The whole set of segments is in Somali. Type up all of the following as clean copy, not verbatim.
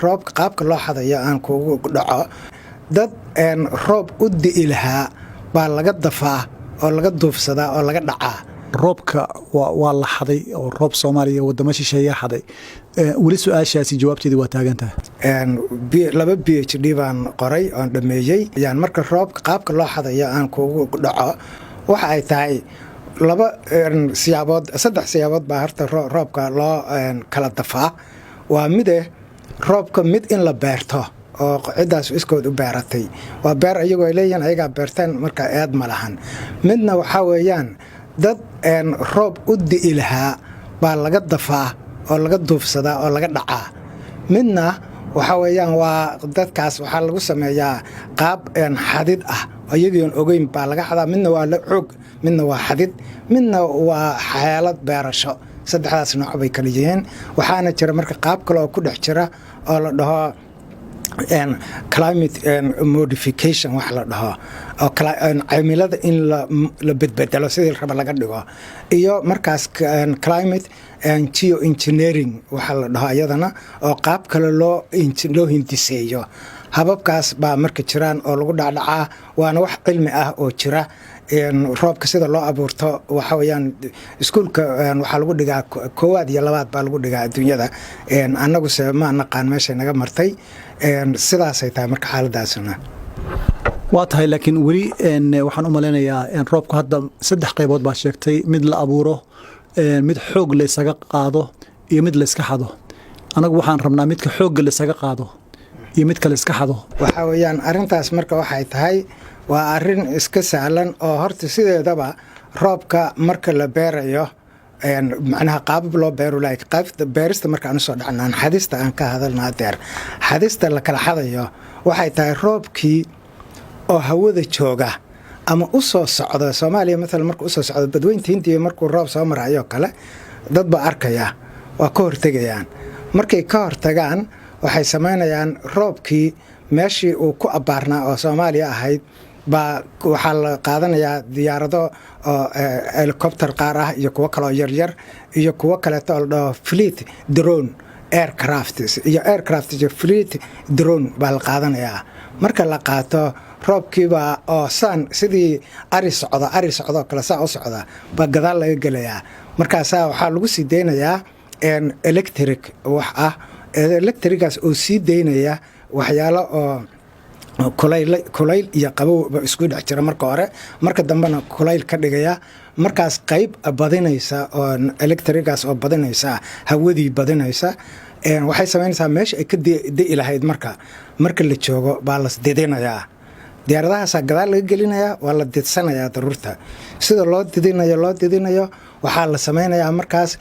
Roobka qaabka loo xadayo aan kugu dhaco. Dad roob u di'i lahaa baa laga dafaa oo laga duufsadaa oo laga dhacaa. Roobka waa la xaday oo roob Soomaaliya wadamo shisheeyaa xaday. Weli su-aashaasi jawaabteedii waa taagan tahay. Laba PhD baan qoray oon dhameeyey. Yaan marka roobka qaabka loo xadayo aan kugu dhaco, waxa ay tahay laba siyaabood, saddex siyaabood baa horta roobka loo kala dafaa. Waa mide, roobka mid in la beerto oo ciddaas iskood u beeratay, waa beer ayagoo ay leeyihiin, ayagaa beerteen, marka eed ma lahan. Midna waxaa weeyaan dad roob u di'i lahaa baa laga dafaa oo laga duufsadaa oo laga dhacaa. Midna waxaa weeyaan waa dadkaas waxaa lagu sameeyaa qaab xadid ah, iyagion ogeyn baa laga xadaa. Midna waa xoog, midna waa xadid, midna waa xeelad beerasho. Saddexdaas nooc bay kala yihiin. Waxaana jira marka qaab kale oo ku dhex jira oo la dhaho climate modification, wax la dhaho oo cimilada in la bedbedelo, sidii raba laga dhigo, iyo markaas climate geo engineering waxa la dhaho iyadana, oo qaab kale loo hindiseeyo. Hababkaas baa marka jiraan oo lagu dhacdhacaa, waana wax cilmi ah oo jira. Roobka sida loo abuurto waxa weyaan iskuulka waxaa lagu dhigaa, koowaad iyo labaad baa lagu dhigaa adduunyada. Annaguse ma naqaan meeshay naga martay. Sidaasay tahay marka xaaladaasna. Waa tahay, laakiin weli waxaan u malaynayaa roobku hadda saddex qaybood baa sheegtay: mid la abuuro, mid xoog laysaga qaado iyo mid layska xado. Anagu waxaan rabnaa midka xoogga laysaga qaado iyo midka layska xado. Waxaa weeyaan arrintaas marka waxay tahay waa arrin iska sahlan oo horta sideedaba roobka marka la beerayo, macnaha qaabab loo beero lahay. Qaabta beerista marka aan usoo dhacnaan, xadista aan ka hadalna adeer. Xadista la kala xadayo waxay tahay roobkii oo hawada jooga ama u soo socda Soomaaliya maalan, markuu usoo socdo Badweynta Hindiya, markuu roob soo marayoo kale, dad baa arkaya, waa ka hortegayaan. Markay ka hortagaan, waxay samaynayaan roobkii meeshii uu ku abbaarnaa oo Soomaaliya ahayd baa waxaa la qaadanayaa diyaarado oo helicopter qaar ah iyo kuwo kaleoo yaryar iyo kuwo kaleeto oo la dhaho fleet drone aircraft iyo aircraft iyo fleet drone baa la qaadanayaa. Marka la qaato roobkiibaa oo saan sidii ari socda, ari socdoo kale saa u socda, baa gadaal laga gelayaa. Markaasaa waxaa lagu sii deynayaa electric wax ah, electric-gaas oo sii daynaya waxyaalo oo kulayl iyo qabowba isku dhex jira marka hore, marka dambena kulayl ka dhigaya. Markaas qayb badinaysa oo electric-gaas oo badinaysa hawadii badinaysa, waxay samaynaysaa meesha ay ka di'i lahayd marka la joogo baa las didinayaa. Diyaaradahaasaa gadaal laga gelinayaa, waa la didsanayaa daruurta. Sida loo didinayo, loo didinayo, waxaa la samaynayaa markaas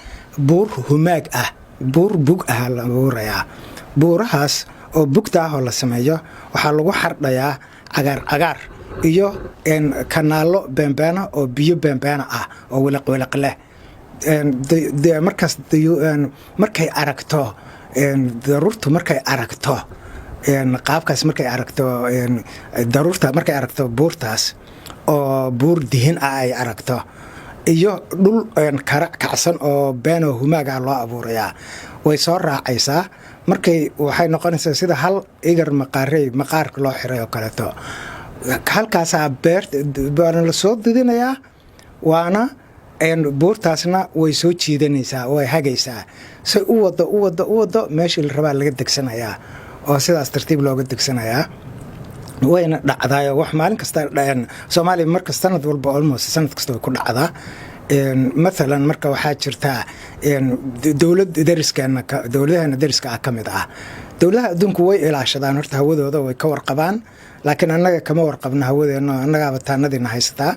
buur humaag ah, buur bug ah la abuurayaa. Buurahaas oo bugta ah oo la sameeyo waxaa lagu xardhayaa cagaar cagaar iyo kanaallo beenbeena oo biyo beenbeena ah oo wiliq wiliq leh. Markaas markay aragto daruurtu, markay aragto qaabkaas, markay aragto daruurta, markay aragto buurtaas oo buur dihin ah ay aragto iyo dhul kara kacsan oo beenoo humaaga loo abuurayaa, way soo raacaysaa. Markay waxay noqonaysaa sida hal igar maqaarey maqaarka loo xiray oo kaleeto. Halkaasaa beer waana la soo didinayaa, waana buurtaasna way soo jiidanaysaa, way hagaysaa. Say u wado, u wado, u wado, meeshii la rabaa laga degsanayaa oo sidaas tartiib looga degsanayaa. Wayna dhacdaayo wax maalin kasta Soomaaliya marka sanad walba, almost sanad kasta, way ku dhacdaa. Maalan marka waxaa jirtaa dowlad dariskeena, dowladaheena dariska ah ka mid ah. Dowladaha adduunku way ilaashadaan horta hawadooda, way ka warqabaan, laakiin annaga kama warqabno hawadeenna, annagaaba taanadiina haysataa.